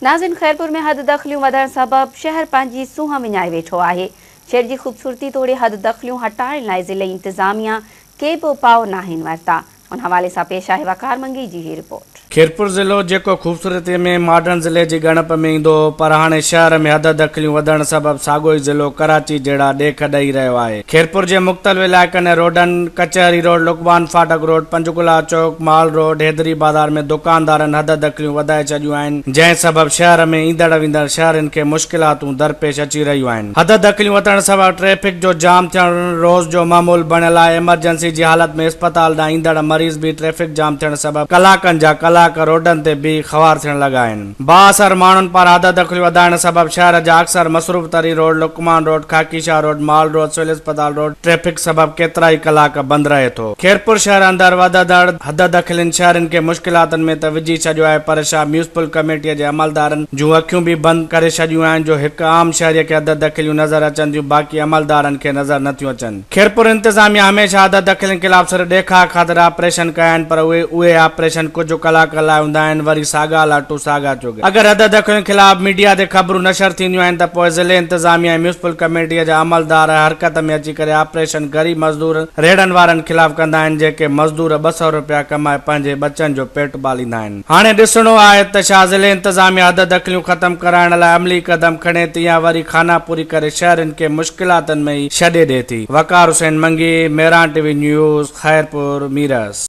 ناظرين خيرپور ۾ حد دخليون وڌڻ سبب شهر پنهنجي سونهن وڃائي ويٺو آهي. شهر جي خوبصورتي توڙي حد دخليون هٽائڻ لاء ضلعي انتظاميا ڪي به اپاء ناهن ورتا. ان حوالي سان پيش آهي وقار منگي جي هي رپورٽ. خيرپور ضلعو جيڪو خوبصورتي ۾ ماڊرن ضلعي جي ڳڻپ ۾ ايندو هو پر هاڻي شهر ۾ حد دخليون وڌڻ سبب ساڳيو ئي ضلعو ڪراچي جهڙا ڏيک ڏئي رهيو آهي. خيرپور جي مختلف علائقن ۽ روڊن، ڪچهري روڊ، لقمان ڦاٽڪ روڊ، پنجگلا چوڪ، مال روڊ، حيدري بازار ۾ دڪاندارن حد دخليون وڌائي ڇڏيون آهن، جنهن سبب شهر ۾ ايندڙ ويندڙ شهرين کي مشڪلاتون درپيش اچي رهيون آهن. حد دخليون وڌڻ سبب ٽريفڪ جو جام ٿيڻ روز جو معمول بڻيل آهي، ايمرجنسي جي حالت ۾ اسپتال ڏانهن ايندڙ مريض به ٽريفڪ جام ٿيڻ سبب ڪلاڪن جا ڪلاڪ روڊن تي بيهي خوار ٿيڻ لڳا آهن. بااثر ماڻهن پاران حد دخليون وڌائڻ سبب شهر جا اڪثر مصروف ترين road Luqman road, Khaki Shah road, mall road, civil اسپتال روڊ ٽريفڪ سبب ڪيترائي ڪلاڪ بند رهي ٿو. خيرپور شهر اندر وڌندڙ حد دخلين شهرين کي مشڪلاتن ۾ ته وجهي ڇڏيو آهي پر شاهه ميونسپل ڪميٽيء جي عملدارن جون اکيون به بند ڪري ڇڏيون آهن جو هڪ عام شهريء کي حد دخليون نظر اچن ٿيون باقي عملدارن کي نظر نٿيون اچن. خيرپور انتظاميا هميشه حد دخلين خلاف صرف ڏيکاء خاطر آپريشن ڪيا آهن پر اهي اهي آپريشن ڪجهه ڪلاڪن لاء هوندا آهن وري ساڳا لاٽون ساڳا چوڳ. اگر حد دخلين خلاف ميڊيا تي خبرون نشر ٿينديون آهن ته پوء ضلعي انتظاميا ۽ ميونسپل ڪميٽيء جا عملدار حرڪت ۾ اچي ڪري آپريشن غريب مزدور ريڙهن وارن خلاف ڪندا آهن جيڪي مزدور 200 روپيا ڪمائي پنهنجي ٻچن جو پيٽ پاليندا آهن. هاڻي ڏسڻو آهي ته ڇا ضلعي انتظاميا حد دخليون ختم ڪرائڻ لاء عملي قدم کڻي ٿي يا وري خانه پوري ڪري شهرين کي مشڪلاتن ۾ ئي ڇڏي ڏي ٿي. Waqar Hussain Mangi, Mehran T V news, Khairpur, Mirs.